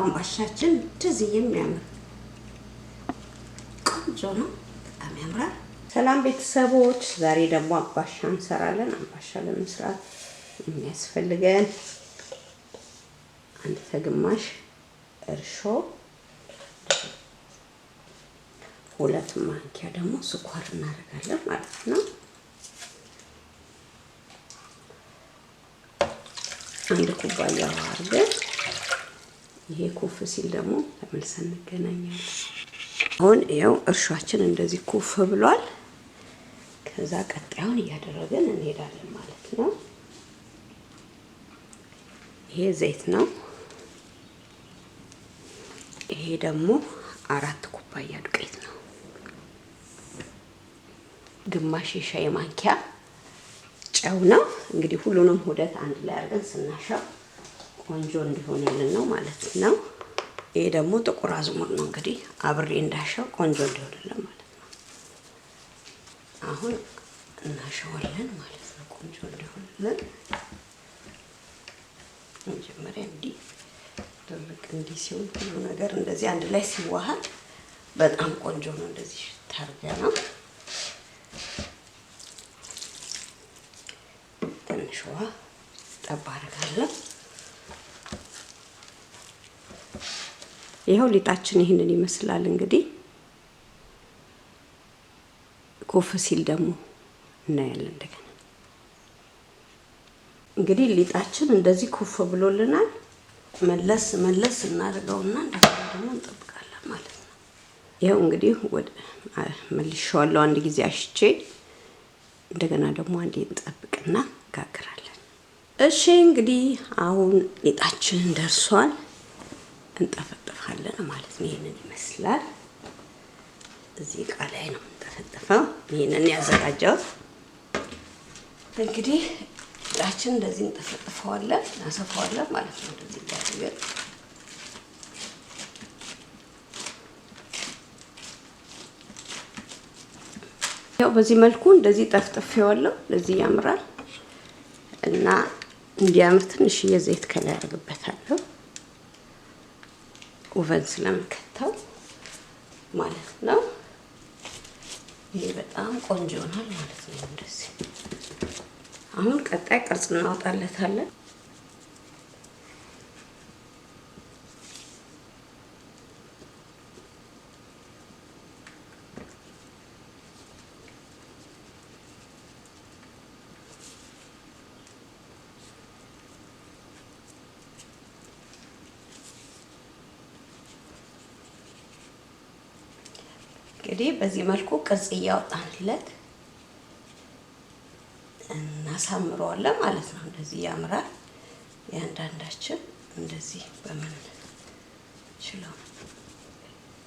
አምባሻችን እንደዚህ የሚያምር ቆንጆ ነው። በጣም ያምራል። ሰላም ቤተሰቦች፣ ዛሬ ደግሞ አምባሻ እንሰራለን። አምባሻ ለመስራት የሚያስፈልገን 1.5 እርሾ፣ 2 ማንኪያ ደግሞ ስኳር እናደርጋለን ማለት ነው። 1 ኩባያ ውሃ አድርገን ይሄ ኩፍ ሲል ደግሞ ተመልሰን እንገናኛለን። አሁን ይኸው እርሾአችን እንደዚህ ኩፍ ብሏል። ከዛ ቀጣዩን እያደረግን እንሄዳለን ማለት ነው። ይሄ ዘይት ነው። ይሄ ደግሞ 4 ኩባያ ዱቄት ነው። ግማሽ የሻይ ማንኪያ ጨው ነው። እንግዲህ ሁሉንም ውህደት አንድ ላይ አድርገን ስናሻው ቆንጆ እንዲሆንልን ነው ማለት ነው። ይሄ ደግሞ ጥቁር አዝሙድ ነው። እንግዲህ አብሬ እንዳሻው ቆንጆ እንዲሆንልን ማለት ነው። አሁን እናሸዋለን ማለት ነው። ቆንጆ እንዲሆንልን መጀመሪያ እንዲህ ድርቅ እንዲህ ሲሆን ሁሉ ነገር እንደዚህ አንድ ላይ ሲዋሃድ በጣም ቆንጆ ነው። እንደዚህ ታርገ ነው ትንሽ ውሃ ጠብ አደርጋለሁ። ይኸው ሊጣችን ይህንን ይመስላል። እንግዲህ ኩፍ ሲል ደግሞ እናያለን እንደገና። እንግዲህ ሊጣችን እንደዚህ ኩፍ ብሎልናል። መለስ መለስ እናደርገውና እንደገና ደግሞ እንጠብቃለን ማለት ነው። ይኸው እንግዲህ ወደ መልሼዋለሁ አንድ ጊዜ አሽቼ እንደገና ደግሞ አንዴ እንጠብቅና እንጋግራለን። እሺ እንግዲህ አሁን ሊጣችን ደርሷል። እንጠፈጥፋለን ማለት ነው። ይሄንን ይመስላል። እዚህ እቃ ላይ ነው እንጠፈጥፈው። ይሄንን ያዘጋጀሁት እንግዲህ ሊጣችን እንደዚህ እንጠፈጥፈዋለን፣ እናሰፋዋለን ማለት ነው። እንደዚህ እያደረግን ያው በዚህ መልኩ እንደዚህ ጠፍጥፌዋለሁ። እንደዚህ ያምራል እና እንዲያምር ትንሽዬ ዘይት ከላይ አደርግበታለሁ። oven ስለምከተው ማለት ነው። ይሄ በጣም ቆንጆ ይሆናል ማለት ነው። እንደዚህ አሁን ቀጣይ ቅርጽ እናወጣለታለን። እንግዲህ በዚህ መልኩ ቅርጽ እያወጣንለት እናሳምረዋለን ማለት ነው። እንደዚህ ያምራል። ያንዳንዳችን እንደዚህ በምንችለው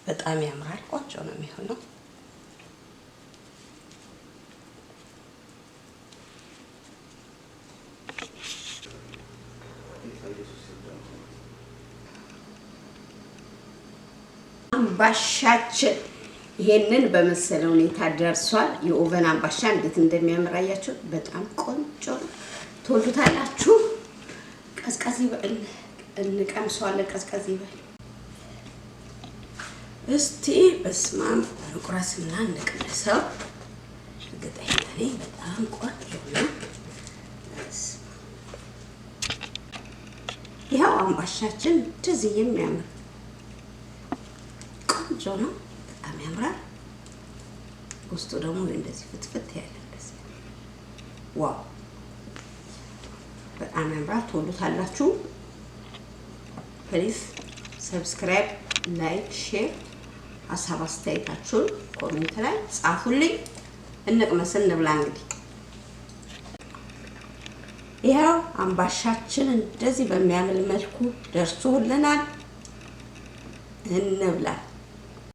በጣም ያምራል። ቆንጆ ነው የሚሆነው። አምባሻችን ይሄንን በመሰለ ሁኔታ ደርሷል። የኦቨን አምባሻ እንዴት እንደሚያምር አያችሁ? በጣም ቆንጆ ነው። ትወዱታላችሁ። ቀዝቀዝ ይበል፣ እንቀምሰዋለን። ቀዝቀዝ ይበል እስቲ። በስማም እንቁረስና እንቅመሰው። እርግጠኛ ነኝ በጣም ቆንጆ ነው። ይኸው አምባሻችን እንደዚህ የሚያምር ቆንጆ ነው። በጣም ያምራል። ውስጡ ደግሞ እንደዚህ ፍትፍት ያለ እንደዚህ wow፣ በጣም ያምራል። ትወዱታላችሁ። Please subscribe፣ like፣ share ሀሳብ አስተያየታችሁን comment ላይ ጻፉልኝ። እንቅመስ፣ እንብላ። እንግዲህ ይኸው አምባሻችን እንደዚህ በሚያምር መልኩ ደርሶልናል። እንብላ።